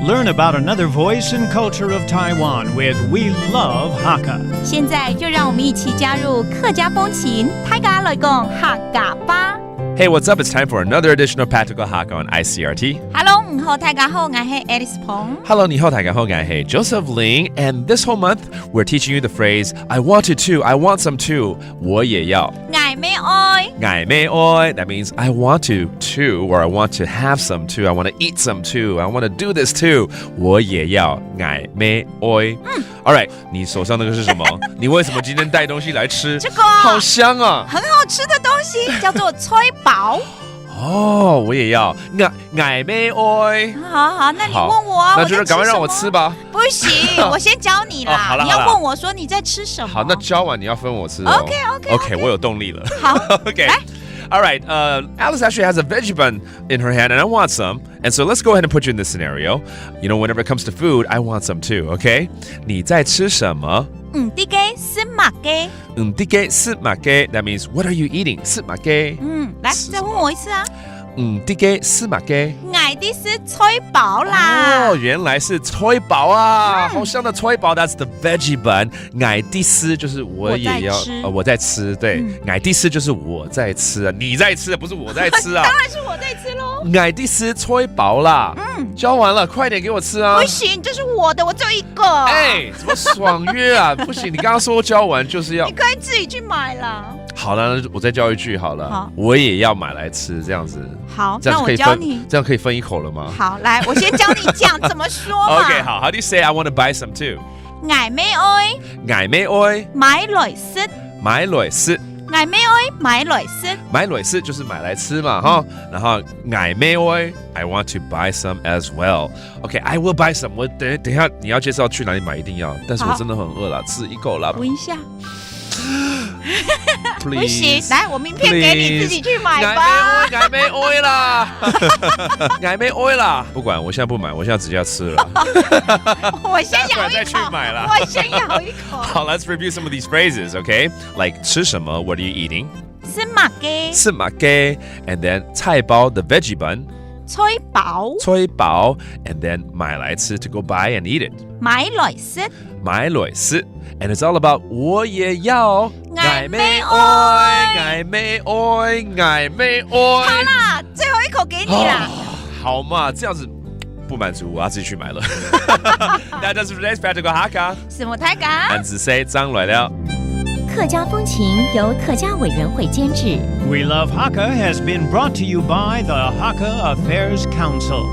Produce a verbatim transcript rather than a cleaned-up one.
Learn about another voice and culture of Taiwan with We Love Hakka. 现在就让我们一起加入客家风情，大家来讲客家话。 Hey, what's up? It's time for another edition of Practical Hakka on I C R T. Hello，你好，大家好，我是 Alice 彭。 Hello, 你好，大家好，我是 Joseph Ling, and this whole month we're teaching you the phrase "I want to too, I want some too," 我也要。我也要。 我也要。That means I want to too, or I want to have some too. I want to eat some too. I want to do this too. 我也要。我也要。All right, 你手上那个是什么？你为什么今天带东西来吃？这个啊。好香啊！很好吃的东西叫做菜包。哦，我也要。我我也要。好好，那你问我啊，那就赶快让我吃吧。不行，我先教你啦。哦，好了，你要问我说你在吃什么？好，那教完你要分我吃哦。 OK，OK，OK。 OK，我有动力了。好。 OK. All right. Uh, Alice actually has a veggie bun in her hand, and I want some. And so let's go ahead and put you in this scenario. You know, whenever it comes to food, I want some too. Okay. 你在吃什么？嗯，你在食么个？嗯，你在食么个？That means, what are you eating? 食么个？嗯，来，再问我一次啊。嗯，你在食么个？我在食菜包啦。哦，原来是菜包啊，好香的菜包。That's the veggie bun. 我在食就是我也要，我在吃。呃，我在吃。对，我在食就是我在吃啊，你在吃，不是我在吃啊。当然是我在吃喽。我在食菜包啦。嗯，教完了，快点给我吃啊不！行，这是我的，我只有一个。哎，怎么爽约啊？不行，你刚刚说教完就是要你可以自己去买啦。好了，那我再教一句好了。好我也要买来吃，这样子，好，这样子可以分，那我教你。这样可以分一口了吗？好，来，我先教你讲怎么说嘛。 OK，好，How do you say "I want to buy some too"？我也要。我也要。买来食。买来食。我也要买来食。买来食就是买来吃嘛，哈。然后我也要，I want to buy some as well。OK，I will buy some。我等等一下你要介绍去哪里买，一定要。但是我好真的很饿了，吃一口啦。闻一下。 Please，不行，来，我名片给你，自己去买吧。我也要啦，我也要啦。不管，我现在不买，我现在直接要吃了。我先咬一口。再去买啦。我先咬一口。好，Let's review some of these phrases, okay? Like 吃什么？What are you eating? 食么个？食么个？And then 菜包 the veggie bun，菜包。菜包，and then 买来吃 to go buy and eat it。买来食。买来食。And it's all about 我也要。我也要。我也要，我也要，我也要。好啦，最后一口给你啦。好嘛，这样子不满足，我要自己去买了。That does it for today's Practical Hakka。什么大家？俺子 say 张来了。客家风情由客家委员会监制。 We Love Hakka has been brought to you by the Hakka Affairs Council.